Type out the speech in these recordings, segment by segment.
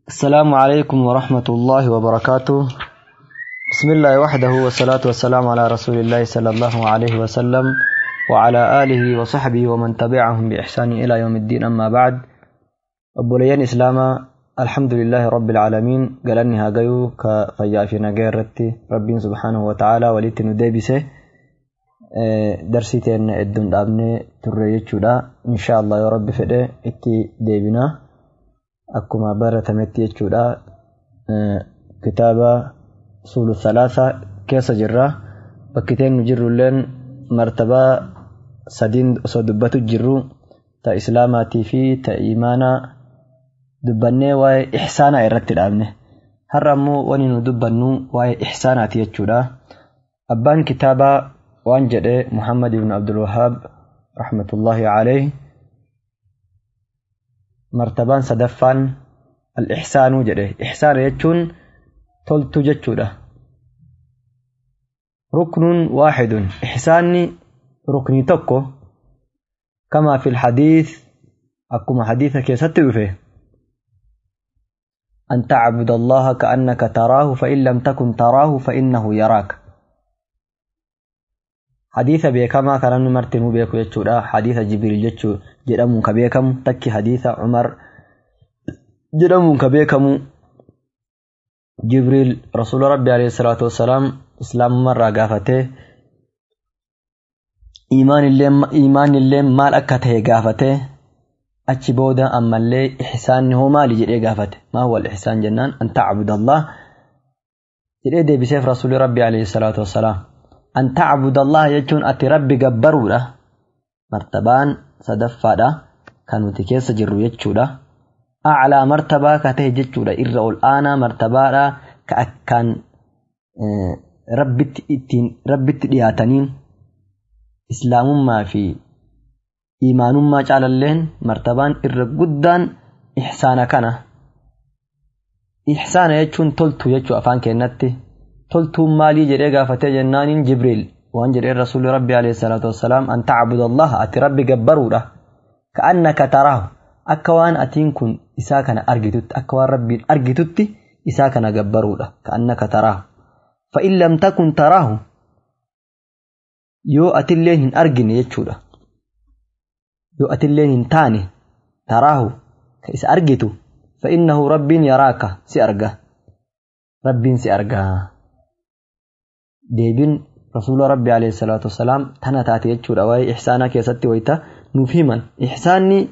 السلام عليكم ورحمة الله وبركاته. بسم الله وحده والصلاة والسلام على رسول الله صلى الله عليه وسلم وعلى آله وصحبه ومن تبعهم بإحسان إلى يوم الدين. أما بعد، أبوليان إسلاما، الحمد لله رب العالمين. قالني هاقيو كفيا في نقيرتي ربين سبحانه وتعالى وليت نديبسه درسيتين الدون دابني تريتشودا إن شاء الله يا رب فده اتي ديبنا akkuma baratametti jechuudha. Kitaaba Usuulu Thalaatha keessa jirra. Bakkiteen nu jirrulleen martabaa sadiin osoo dubbatu jirru, ta islaamaatii fi ta imaanaa dubbannee waa'ee ihsaanaa irratti dhaabne. Har'a ammoo wani nu dubbannu waa'ee ihsaanaati jechuudha. Abbaan kitaabaa waan jedhe, Muhammad ibn Abdul Wahhaab rahmatullahi alayhi, martabaan sadaffaan al-ihsaanuu jedhe. Ihsaana jechuun toltu jechuudha. Ruknun waaxidun, ihsaanni ruknii tokko. Kamaa fi lxadiis, akkuma hadiisa keessatti dhufe: أن تعبد الله كأنك تراه، فإن لم تكن تراه فإنه يراك. Hadiisa beekamaa kan namni martinuu beeku jechuudha. Hadiisa Jibriil jechuu jedhamuun ka beekamu, takki hadiisa Umar jedhamuun ka beekamu. Jibriil Rasuula Rabbi alayhi salaatu wassalaam islaamumarraa gaafatee, iimaan illee maal akka ta'e gaafatee, achi booda ammallee ihsaanni hoo maali jedhee gaafate. ما هو الإحسان jennaan، أن تعبد الله jedhee deebiseef Rasuulli Rabbi alayhi salaatu wassalaam. أن تعبد الله jechuun ati Rabbi gabbaruudha. Martabaan sadaffaadha kan nuti keessa jirru jechuudha. Aclaa martabaa ka ta'e jechuudha, irra ol aanaa martabaadha ka akkaan Rabbitti ittiin Rabbitti dhiyaataniin. Islaamummaa fi imaanummaa caalalleen martabaan irra guddaan ihsaana kana. Ihsaana jechuun toltuu jechuu afaan keenyatti. Toltuun maalii jedhee gaafatee jennaaniin, Jibriil waan jedheen Rasuulli Rabbi alayhi salaatu wassalaam: أن تعبد الله, ati Rabbi gabbaruudha, كأنك تراه, akka waan atiin kun isaa kana argitutti, akka waan Rabbiin argitutti isaa kana gabbaruudha. كأنك تراه، فإن لم تكن تراه, yoo atilleen hin argine jechuudha, yoo atilleen hin taane تراه ka isa argitu, فإنه Rabbiin يراك, si arga, Rabbiin si argaa. Deebiin Rasuula Rabbi alayhi salaatu wassalaam tana taate jechuudha. Waa'ee ihsaanaa keessatti wayita nuuf himan, ihsaanni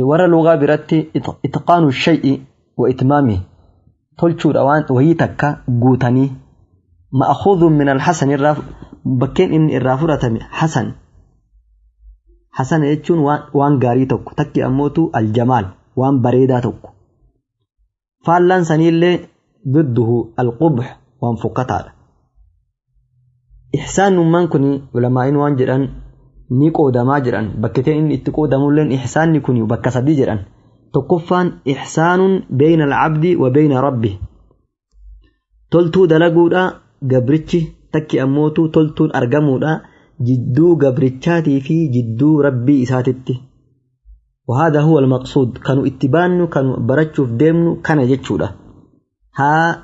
warra lugaa biratti إتقان الشيء وإتمامه, tolchuudha waan wayii takka guutanii. مأخوذ من الحسن, irraa bakkeen inni irraa fudhatame hasan. Hasan jechuun waan gaarii tokko, takki ammootu الجمال, waan bareedaa tokko. Faallaan saniillee ضده القبح, waan fokkataadha. Ihsaanummaan kun ulamaa'in waan jedhan ni qoodamaa jedhan. Bakkiteen inni itti qoodamulleen ihsaanni kun bakka sadii jedhan. Tokkoffaan إحسان بين العبد وبين ربه, toltuu dalaguudha gabrichi, takki ammootu toltuun argamuudha jidduu gabrichaatii fi jidduu Rabbii isaatitti. وهذا هو المقصود, kanu itti baannu, kanu barachuuf deemnu kana jechuudha. Haa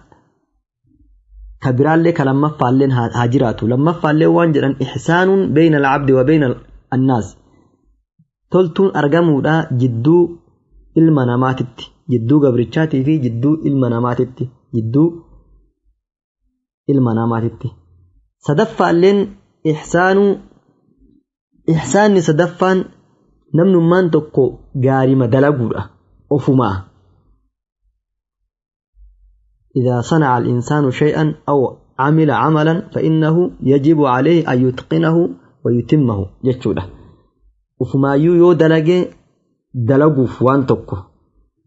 ka biraallee ka lammaffaalleen haa jiraatu. Lammaffaallee waan jedhan إحسان بين العبد وبين الناس, toltuun argamuudha jidduu ilma namaatitti, jidduu gabrichaatii fi jidduu ilma namaatitti, jidduu ilma namaatitti. Sadaffaalleen ihsaanuu, ihsaanni sadaffaan namnummaan tokko gaarima dalaguudha ofumaa. إذا صنع الإنسان شيئا أو عمل عملا فإنه يجب عليه أن يتقنه ويتمه jechuudha. Ufumaayyuu yoo dalage, dalaguuf waan tokko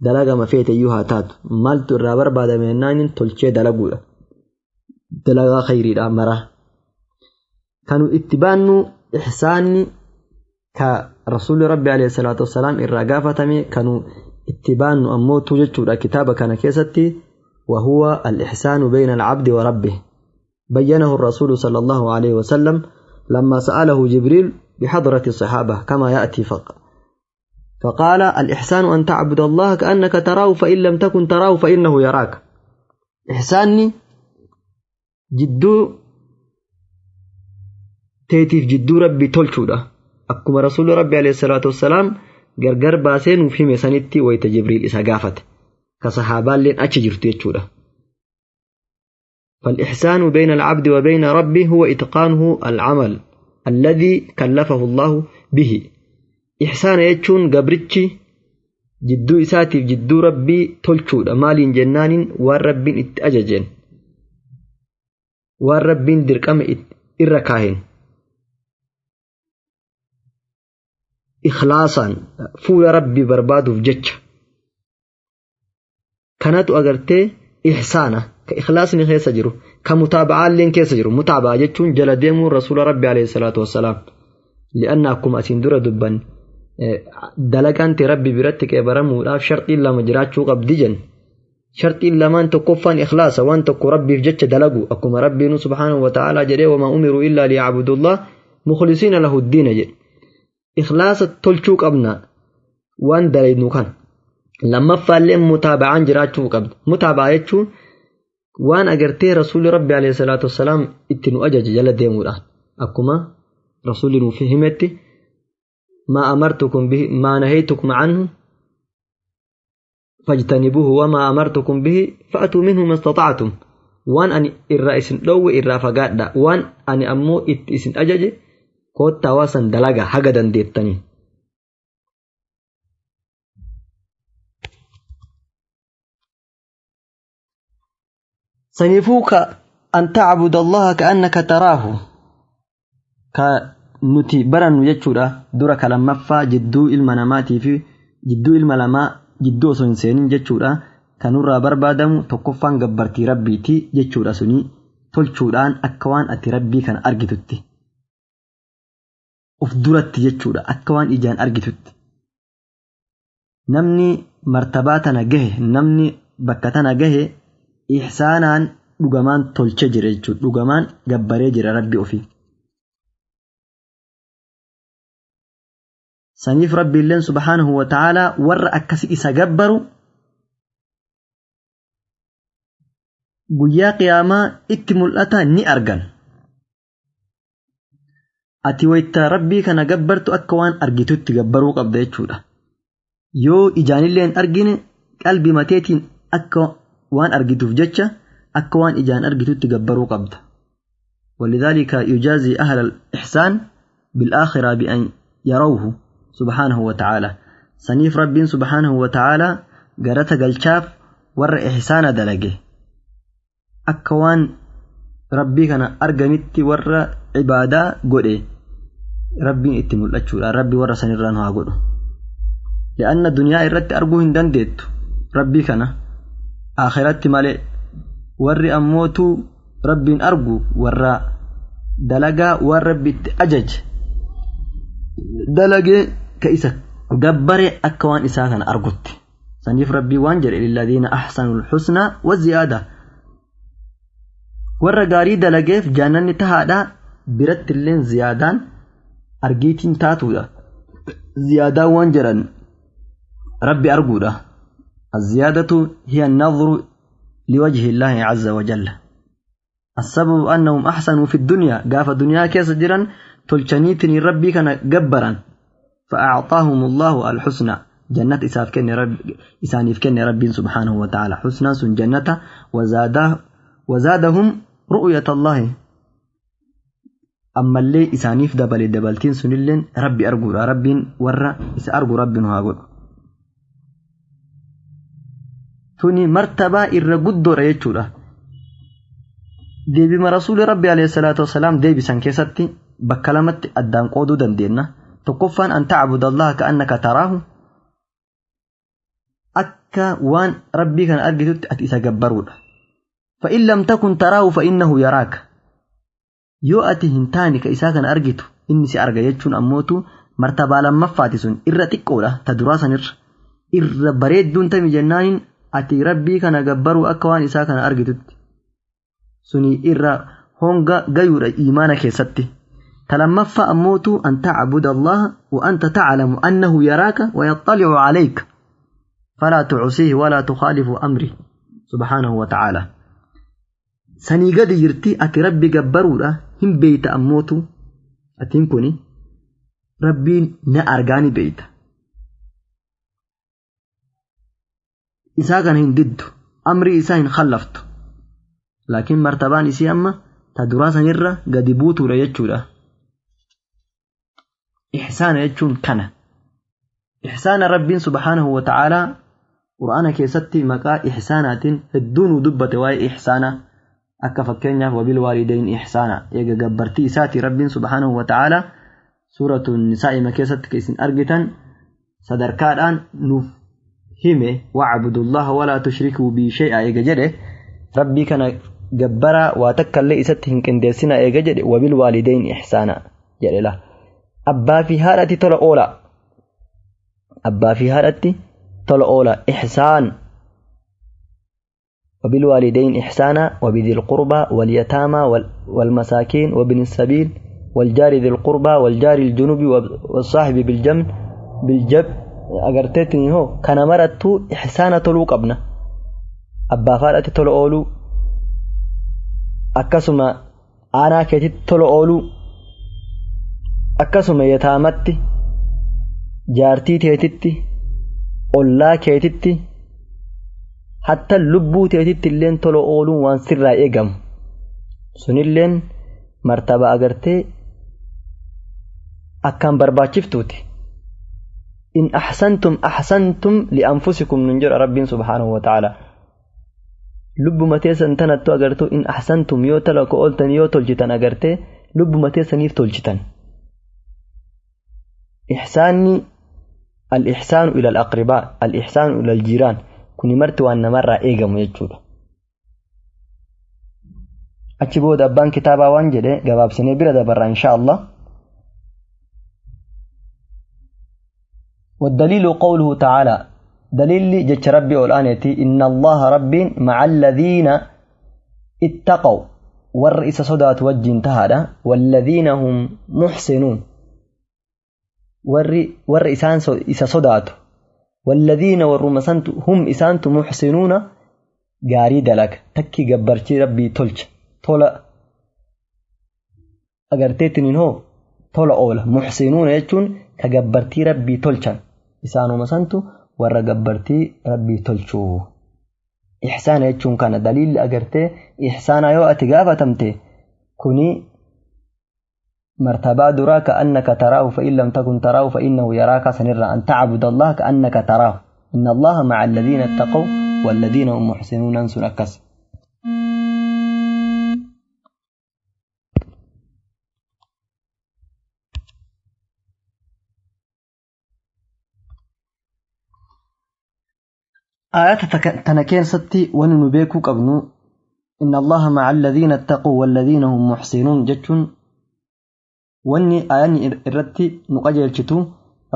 dalagama feeteyyuu haa taatu, maaltu irraa barbaadame jennaan, tolchee dalaguudha. Dalagaa khayriidha mara. Kanu itti baannu ihsaanni ka Rasuulli Rabbi alayhi salaatu wassalaam irraa gaafatame, kanu itti baannu ammootu jechuudha kitaaba kana keessatti: وهو الإحسان بين العبد وربه. بينه الرسول صلى الله عليه وسلم لما سأله جبريل بحضرة الصحابة كما يأتي. فقال الإحسان أن تعبد الله كأنك تراه فإن لم تكن تراه فإنه يراك. إحساني jidduu teetiif jidduu rabbi tolchuudha. Akkuma rasuulli rabbi alayhi salaatu wassalaam gargar baasee nuuf hime sanitti wayita Jibriil isa gaafate. Ka sahaabaalleen achi jirtu jechuudha. فالإحسان بين العبد وبين ربه هو إتقانه العمل الذي كلفه الله به. إحسان jechuun gabrichi jidduu isaatiif jidduu rabbii tolchuudha. Maaliin jennaaniin waan rabbiin itti ajajeen, waan rabbiin dirqama irra kaaheen, ikhlaasaan fuula rabbii barbaaduuf jecha. Kanatu agartee ihsaana ka ikhlaasni keessa jiru, ka mutaaba'aalleen keessa jiru. Mutaaba'aa jechuun jala deemuun rasuula rabbi alayhi salaatu wassalaam. Li'anna akkuma asiin dura dubban dalagaan ta'e rabbi biratti qeebaramuudhaaf sharxiin lama jiraachuu qabdi jenna. Sharxiin lamaan tokkoffaan ikhlaasa, waan tokko rabbiif jecha dalagu, akkuma rabbiin subhaanahu wa ta'aalaa jedhee wamaa umiruu illaa liya'budullah mukhlisiina lahu ddiina jedhe. Ikhlaasa tolchuu qabna waan dalaynu kana. Lammaffaallee mutaaba'aan jiraachuu qabdi. Mutaaba'aa jechuun waan agartee rasuulli rabbi alayhi salaatu wassalaam itti nu ajaje jala deemuudhaan, akkuma rasuulli nuuf himetti maa amartukum bihi maa nahaytukum anhu fajtanibuhu wamaa amartukum bihi fa'atuu minhu mastata'tum. Waan ani irraa isin dhoowwe irraa fagaadha, waan ani ammoo itti isin ajaje koottaa waasan dalaga haga dandeettanii. Saniifuu ka an ta'buda Allaha ka'annaka taraahu ka nuti barannu jechuudha. Dura ka lammaffaa jidduu ilma namaatii fi jidduu ilma lamaa jidduu osoo hin seenin jechuudha. Kan nurraa barbaadamu tokkoffaan gabbartii rabbiiti jechuudha. Suni tolchuudhaan akka waan ati rabbii kana argitutti of duratti jechuudha, akka waan ijaan argitutti. Namni martabaa tana gahe, namni bakka tana gahe ihsaanaan dhugamaan tolchee jira jechuudha. Dhugamaan gabbaree jira rabbi ofii. Saniif rabbiilleen subhaanahu wa ta'aalaa warra akkasi isa gabbaru guyyaa qiyaamaa itti mul'ata ni argan. Ati wayita rabbii kana gabbartu akka waan argitutti gabbaruu qabda jechuudha. Yoo ijaanillee hin argine qalbii mateetiin akka waan argituuf jecha akka waan ijaan argitutti gabbaruu qabda. ولذلك يجازي أهل الإحسان بالآخرة بأن يروه سبحانه وتعالى. سنيف رب سبحانه وتعالى قرأت قلشاف ور إحسان دلقه أكوان ربي كان أرقمتي ور عبادة قده ربي اتمل أجولا ربي ور سنرانها قده، لأن الدنيا إردت أرقوهن دندت ربي كان آخرت مالي ور أموتو ربي أرقو ور دلقا ور ربي أجج دلقه كإسا جبر أكوان إسا كان أرقوت. سنيف ربي وانجر للذين أحسنوا الحسنى والزيادة ور gaarii dalageef jannanni tahaadha, biratti illeen ziyaadaan argiitiin taatuudha. Ziyaadaan waan jedhan rabbi arguudha. الزيادة هي النظر لوجه الله عز وجل. السبب أنهم أحسنوا في الدنيا، قاف الدنيا كيس جرا تلشنيتني ربي كان جبرا فأعطاهم الله الحسنى جنة إسانيف كن ربي سبحانه وتعالى حسنى سن جنة وزادهم رؤية الله. أما اللي إسانيف دبل دبلتين سنلين ربي أرجو ربي ورا إس أرجو ربي نهاجر. توني مرتبة إرجود ريتشورا deebima rasuulli rabbi alayhi salaatu wasalaam deebisan keessatti bakka lamatti addaan qooduu dandeenya. Tokkoffaan an ta'budallaha ka'annaka taraahu, akka waan rabbii kana argitutti ati isa gabbaruudha. Fa'in lam takun taraahu fa'innahu yaraaka, yoo ati hin taane ka isaa kana argitu inni si arga jechuun ammootu martabaa lammaffaati sun irra xiqqoodha ta duraa sanirra. Irra bareedduun tami jennaaniin ati rabbii kana gabbaruu akka waan isaa kana argitutti suni irra honga gayuudha imaana keessatti. Talammaffaa ammootu an tacbuda Allaha wa anta taclamu annahu yaraaka wa yaxxalicu calayka falaa tucsiihi walaa tukhaalifu amri subhaanahu wa ta'aalaa. Sanii gadi jirti ati rabbi gabbaruudha hin beeyta ammootu atiin kuni rabbiin na argaa ni beeyta. Isaa kana hin diddu, amrii isaa hin khallaftu. Laakiin martabaan isii amma ta duraa sanirra gadi buutuudha jechuudha. Ihsaana jechuun kana. Ihsaana rabbiin subhaanahu wa ta'aalaa qur'aana keessatti maqaa ihsaanaatiin hedduu nu dubbate waa'ee ihsaanaa. Akka fakkeenyaaf wabil waalidayn ihsaana eega gabbartii isaati rabbiin subhaanahu wa ta'aalaa suuratu nisaa'ima keessatti kan isin argitan sadarkaadhaan nuuf hime wa'budullaha walaa tushrikuu bihi shay'a eega jedhe rabbii kana gabbaraa waa takka illee isatti hin qindeessina eega jedhe wabil waalidayn ihsaana jedhe la. Abbaa fi haadhatti tola oola. Abbaa fi haadhatti tola oola ihsaan. وبالوالدين إحسانا وبذي القربى واليتامى والمساكين وابن السبيل والجار ذي القربى والجار الجنوب والصاحب بالجنب بالجب أجرتني هو كان مرت إحسانا تلو قبنا أبا فارت تلو أولو أكسما أنا كتت تلو أولو أكسما يتامتي جارتي تيتتي أولا كتتي حتى lubbuu teetitti illeen tola ooluun waan sirraa eegamu sunilleen martaba agartee akkaan barbaachiftuuti. In ahsantum ahsantum lianfusikum nun jedha rabbiin subhaanahu wa ta'ala. Lubbuma teessan tanattu agartuu in ahsantum yoo tola ka ooltan yoo tolchitan agartee lubbuma teessaniif tolchitan. Ihsaanni al-ihsaanu ila al-aqribaa al-ihsaanu ila al-jiiraan kuni marti waan namarraa eegamu jechuudha. Achi booda abbaan kitaabaa waan jedhe gabaabsinee bira dabarra insha Allah. والدليل قوله تعالى دليل جتش ربي والآنيتي إن الله رب مع الذين اتقوا والرئيس صدات وجه انتهى والذين هم محسنون والرئيسان إسا صدات والذين والرمسنت هم إسانت محسنون غاري دلك تكي جبرتي ربي تلج تولا أجرتيتنين هو تولا أولى محسنون يجون كجبرتي ربي تلجا إسانو مسنتو ورا جبرتي ربي تلجو إحسان يجون كان دليل أجرتي إحسان يو أتجافة تمتي كوني مرتبة درا كأنك تراه فإن لم تكن تراه فإنه يراك سنرى أن تعبد الله كأنك تراه إن الله مع الذين اتقوا والذين هم محسنون سنكس. آيات تنكين ستي وننبيكو قبنو إن الله مع الذين اتقوا والذين هم محسنون جتشون wanni aayanni irratti nu qajeelchitu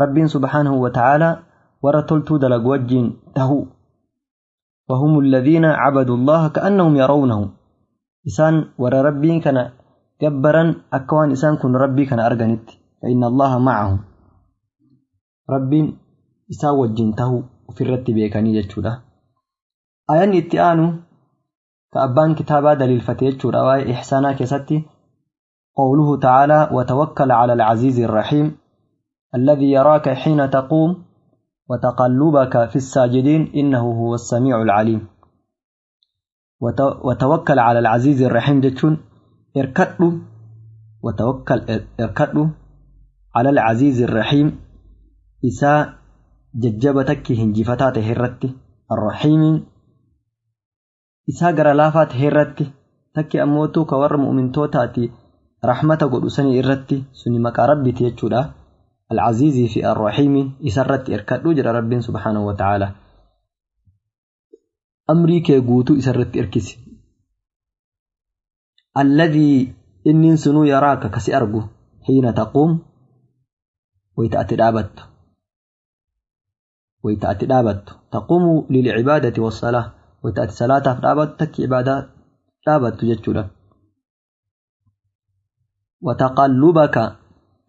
rabbiin subhaanahu wa ta'aalaa warra toltuu dalagu wajjiin tahu. وهم الذين عبدوا الله كأنهم يرونه إسان ورا ربي كان جبرا أكوان إسان كن ربي كان أرجنت فإن الله معهم ربي إسا وجين تهو وفي الرتب بيكاني جتشودا. آيان اتآنو كأبان كتابا دليل فتيتشورا واي إحسانا كستي قوله تعالى وتوكل على العزيز الرحيم الذي يراك حين تقوم وتقلبك في الساجدين إنه هو السميع العليم. وتوكل على العزيز الرحيم جتشون اركدو وتوكل اركدو على العزيز الرحيم إساء ججبتك هنجفتات هرتي الرحيم إساء قرلافات هرتي تكي أموتو كور مؤمن توتاتي رحمة قد سني إرتي سني مكا ربي تيجودا العزيز في الرحيم إسرت إركدو جرى رب سبحانه وتعالى أمريكا قوتو إسرت إركسي الذي إنن سنو يراك كسي أرجو حين تقوم ويتأتي دابت ويتأتي دابت تقوم للعبادة والصلاة ويتأتي صلاة دابت تك عبادة دابت جتشودا. وتقلبك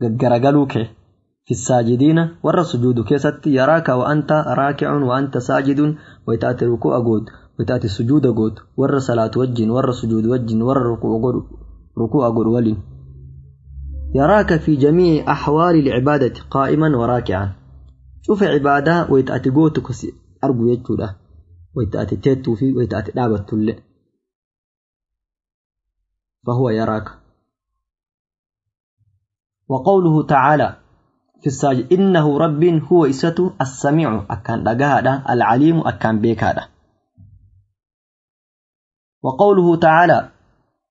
غغرغلوك في الساجدين ور السجود كيست يراك وأنت راكع وأنت ساجد ويتأتي ركوع قود ويتأتي السجود قود ور صلاة وجن ور سجود وجن ور ركوع قود ولين. يراك في جميع أحوال العبادة قائما وراكعا. شوف عبادة ويتأتي قوتك أرجو يجوده ويتأتي تيتو في ويتأتي دابت اللي فهو يراك. وقوله تعالى في الساجد إنه رب هو إسته السميع أكان دقاهدا العليم أكان بيكادا. وقوله تعالى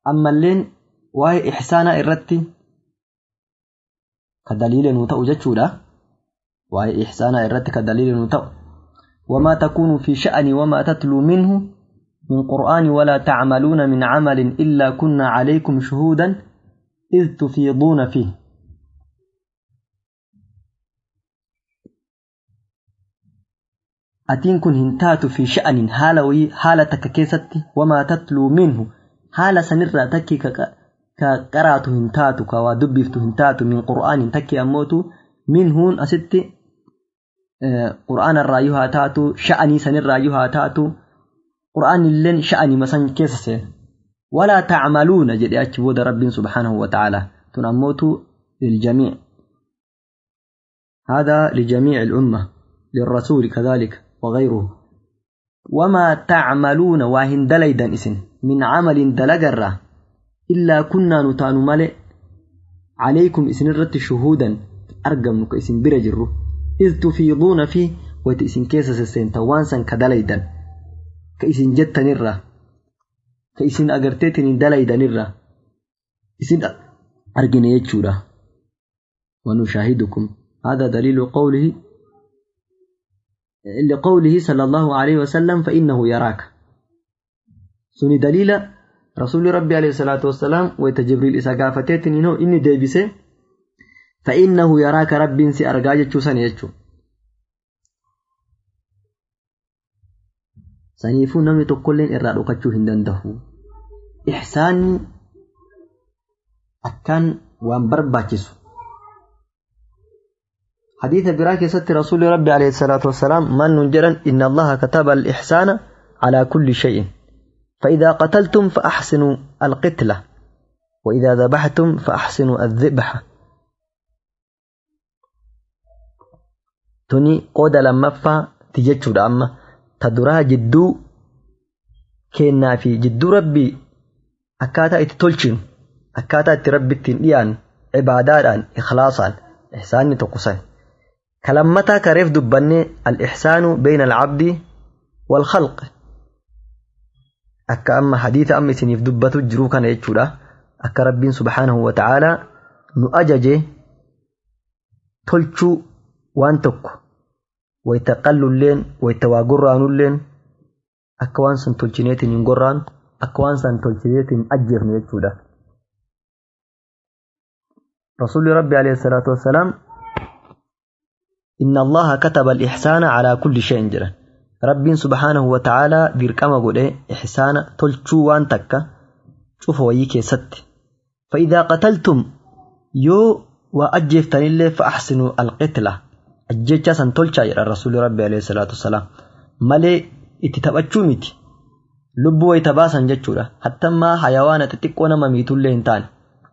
أما اللين وهي إحسانا إرتي كدليل نتأو جتشودا وهي إحسانا إرتي كدليل نتأو وما تكون في شأن وما تتلو منه من قرآن ولا تعملون من عمل إلا كنا عليكم شهودا إذ تفيضون فيه. أتين كن هنتات في شأن هالوي هالتك كيستي وما تتلو منه هال سنرى تكي كقرأت هنتات كودبفت هنتات من قرآن تكي أموتو منهون أستي قرآن الرأيها تاتو شأني سنرى تاتو قرآن اللين شأني مثلا كيسسين ولا تعملون جدي أتشبود رب سبحانه وتعالى تنموتو للجميع. هذا لجميع الأمة للرسول كذلك وغيره. وما تعملون واهن دليدا إسن من عمل دلقرة إلا كنا نتان ملئ عليكم إسن الرت شهودا أرقمك إسن برجره إذ تفيضون فيه وتإسن كيسس السين توانسا كدليدا كإسن جت نرة كإسن أقرتيتن دليدا نرة إسن أرقن يتشورة ونشاهدكم. هذا دليل قوله لقوله صلى الله عليه وسلم فإنه يراك. سني دليل رسول ربي عليه الصلاة والسلام ويتجبريل إسا قافتيتن إنه إني ديبسه فإنه يراك رب سي أرقاجة سنيتشو. سنيفو نمي تقولين إرى رقاتشو هندنده. إحساني أكان وان برباكسو. حديث براك ست رسول ربي عليه الصلاة والسلام من ننجرا إن الله كتب الإحسان على كل شيء فإذا قتلتم فأحسنوا القتلة وإذا ذبحتم فأحسنوا الذبحة. توني قود لما فا تجتشو أما تدرها جدو كينا في جدو ربي أكاتا اتتولشن أكاتا اتربي التنيان عبادان إخلاصا إحسان تقصان. كلمتا كريف دبني الإحسان بين العبد والخلق. أكا أما حديث أمي سنيف دبتو جروكا يجولا أكا ربين سبحانه وتعالى نؤججي تلچو وانتك ويتقلو اللين ويتواقران اللين أكا وانسان تلچنيتين ينقران أكا وانسان تلچنيتين أجرن يجولا. رسول ربي عليه الصلاة والسلام إن الله كتب الإحسان على كل شيء جرا. رب سبحانه وتعالى بركما قوله إحسان تلچو وانتك شوفوا ويكي ست فإذا قتلتم يو وأجفتن اللي فأحسنوا القتلة أجيتشا سن تلچا يرى الرسول ربي عليه الصلاة والسلام مالي اتتبچو ميتي لبو يتباسا جتشورا حتى ما حيوانا تتقونا ما ميتو اللي انتان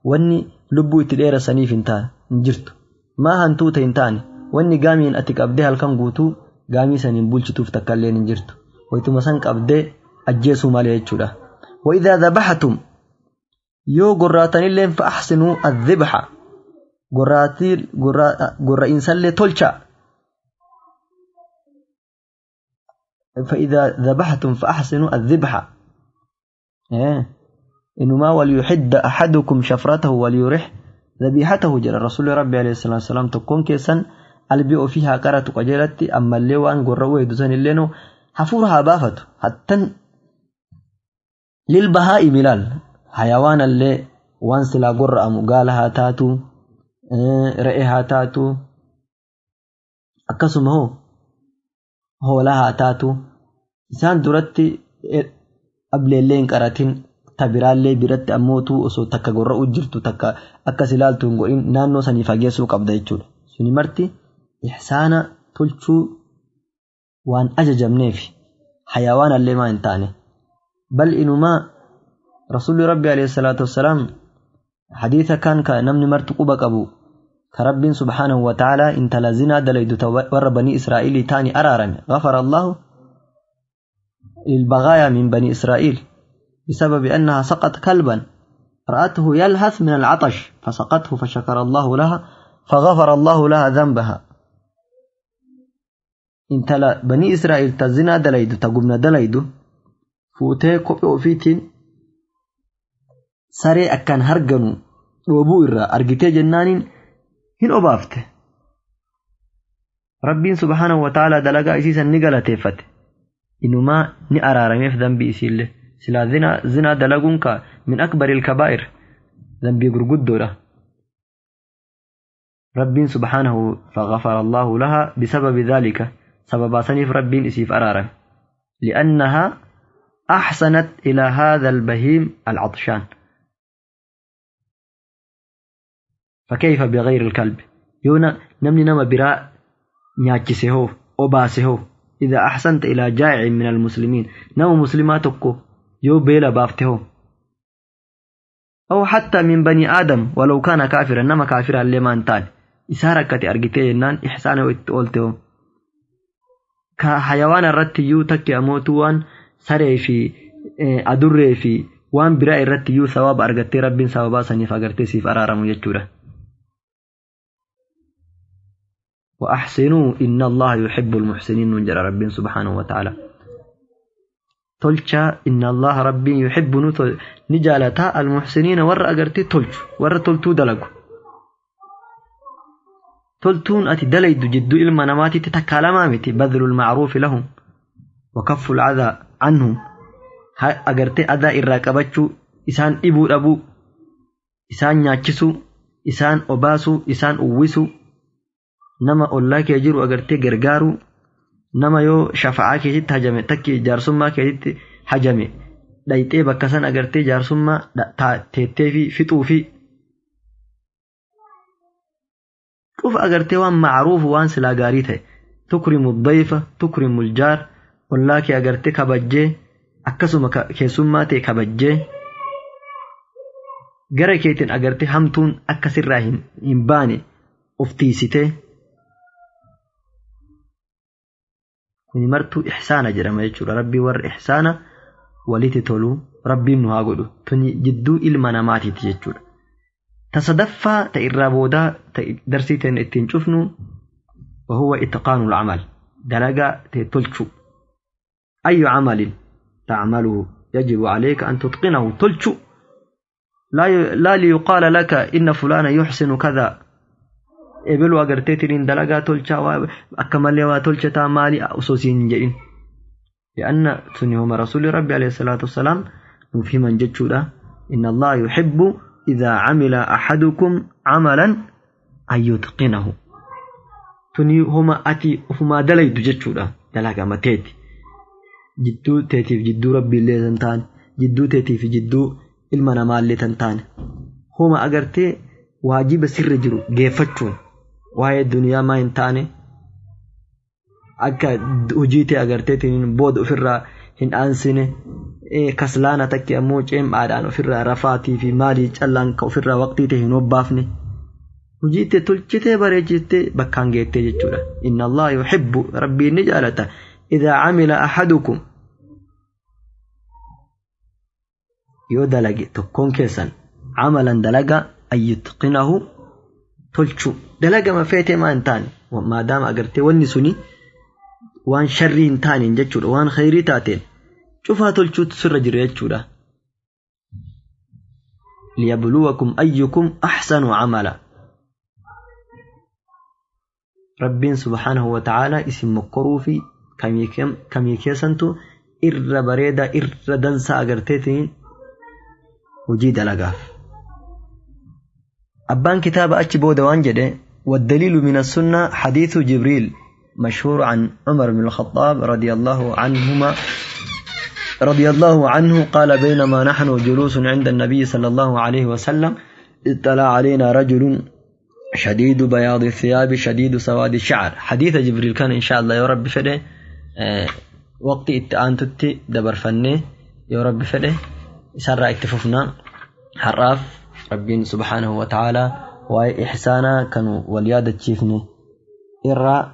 واني لبو اتدير سنيف انتان انجرتو ما هنتوت انتان واني قامين اتك أبديها الكم قوتو قامي سنين بولشتوف تكالين انجرتو ويتو مسانك أبدي أجيسو مالي يتشورا. وإذا ذبحتم يو قراتن اللين فأحسنوا الذبحة قرائن سلي تلشا فإذا ذبحتم فأحسنوا الذبحة إنما وليحد أحدكم شفرته وليرح ذبيحته جل الرسول ربي عليه الصلاة والسلام تكون كيسا البيئ فيها قرأت قجلت أما اللي وان قرأوا يدوسن اللينو حفورها بافت حتى للبهائم ملال حيوان اللي وان سلا قرأ مقالها تاتو رئيها تاتو أكسم هو لها تاتو إنسان درتي قبل اللين قرأتين Ta biraallee biratti ammootu osoo takka gorra'uu jirtu takka akkas ilaaltu hin godhin naannoo sanii fageessuu qabda jechuudha. Suni marti ihsaana tolchuu waan ajajamneef hayawaanallee maa hin taane. Bal inumaa rasuulli rabbi alayhi salaatu wassalaam hadiisa kan ka namni marti quba qabu ka rabbiin subhaanahu wa ta'aalaa intala zinaa dalaydu warra banii Israa'iilii ta'ani araarame. Ghafara Allahu lilbagaayaa min banii Israa'iil بسبب أنها سقط كلبا رأته يلهث من العطش فسقته فشكر الله لها فغفر الله لها ذنبها. intala banii Israa'iil ta zinaa dalaydu ta gubna dalaydu fuutee kophee ofiitiin saree akkaan harganu dhoobuu irraa argitee jennaaniin hin obaafte. Rabbiin subhaanahu wa ta'aalaa dalagaa isiisan ni galateeffate. Inumaa ni araarameef dambii isiillee. Silaa zinaa dalaguun ka min akbaril kabaa'ir dambii gurguddoodha. Rabbiin subhaanahu faghafara Allahu lahaa bisababi dhaalika sababaa saniif rabbiin isiif araarame. Li'annahaa أحسنت إلى هذا البهيم العطشان فكيف بغير الكلب يونا نمني نما براء نياكسه أوباسه إذا أحسنت إلى جائع من المسلمين نما مسلماتك يو بيلا بافته أو حتى من بني آدم ولو كان كافرا نما كافرا لما انتان إساركة أرجتي نان إحسانه وإتقولته كحيوان الرت يو تكي أموتوان saree fi adurree fi waan biraa irratti iyyuu sawaaba argattee rabbiin sababaa saniif agartee siif araaramu jechuudha. وأحسنوا إن الله يحب المحسنين نجر ربي سبحانه وتعالى تلشا إن الله ربي يحب نجالتا المحسنين ور أجرتي تلش ور تلتو دلقو تلتون أتي دليد جدو إلما نماتي تتكالمامتي بذل المعروف لهم وكف العذا عنهم agartee adaa irraa qabachuu isaan dhibuu dhabuu isaan nyaachisuu isaan obaasuu isaan uwwisuu nama ollaa kee jiru agartee gargaaruu nama yoo shafa'aa keetitti hajame takki jaarsummaa keetitti hajame dhayxee bakka san agartee jaarsummaa teettee fi fixuu fi cufa agartee waan macruufu waan silaa gaarii ta'e tukrimu dayfa tukrimu aljaar ollaa kee agartee kabajjee akkasuma keessummaa ta'e kabajjee gara keetiin agartee hamtuun akka sirraa hin baane of tiisitee kuni martuu ihsaana jedhama jechuudha. Rabbii warra ihsaana walitti toluu rabbiin nu haa godhu tuni jidduu ilma namaatiiti jechuudha. Ta sadaffaa ta irraa boodaa ta darsii ta'e ittiin cufnu wahuwa itqaanul amal dalagaa ta'e tolchuu. أي عمل تعمله يجب عليك أن تتقنه تلشو لا ليقال لك إن فلان يحسن كذا إبلو أغرتيتين دلقا تلشا أكمل وتلشا تامالي أسوسين جئين لأن سنهم رسول ربي عليه الصلاة والسلام في من جتشودا إن الله يحب إذا عمل أحدكم عملا أن يتقنه تني أتي هما دليد جتشودا دلقا متيتي jidduu teetiif jidduu rabbiillee tan taane jidduu teetiif jidduu ilma namaallee tan taane homa agartee waajiba sirra jiru geeffachuun waa'ee duniyaa maa hin taane akka hojii ta'e agarteetiin booda ofirraa hin aansine kaslaana takki ammoo ceem'aadhaan ofirraa rafaatii fi maalii callaan ka ofirraa waqtii ta'e hin hobbaafne hojii ta'e tolchitee bareechitee bakkaan geettee jechuudha. Inna Allah yuhibbu rabbiin ni jaalata إذا عمل أحدكم yoo dalage tokkoon keessan camalan dalaga an yutqinahu tolchuu dalagama feetee maa hin taane maadaama agartee wanni suni waan sharrii hin taaneen jechuudha waan khayrii taateen cufaa tolchuutu sirra jira jechuudha. liyabluwakum ayyukum ahsanu camala rabbiin subhaanahu wa ta'aalaa isin mokkoruu fi kamii keessantu irra bareedaa irra dansaa agarteetiin hojii dalagaaf. Abbaan kitaaba achi booda waan jedhe والدليل من السنة حديث جبريل مشهور عن عمر بن الخطاب رضي الله عنهما رضي الله عنه قال بينما نحن جلوس عند النبي صلى الله عليه وسلم اطلع علينا رجل شديد بياض الثياب شديد سواد الشعر. حديث جبريل كان إن شاء الله يا رب فده وقت اتآن تتي دبر فني يا رب فده سرع اتففنا حراف ربين سبحانه وتعالى وإحسانا كانوا واليادة تشيفني إرى.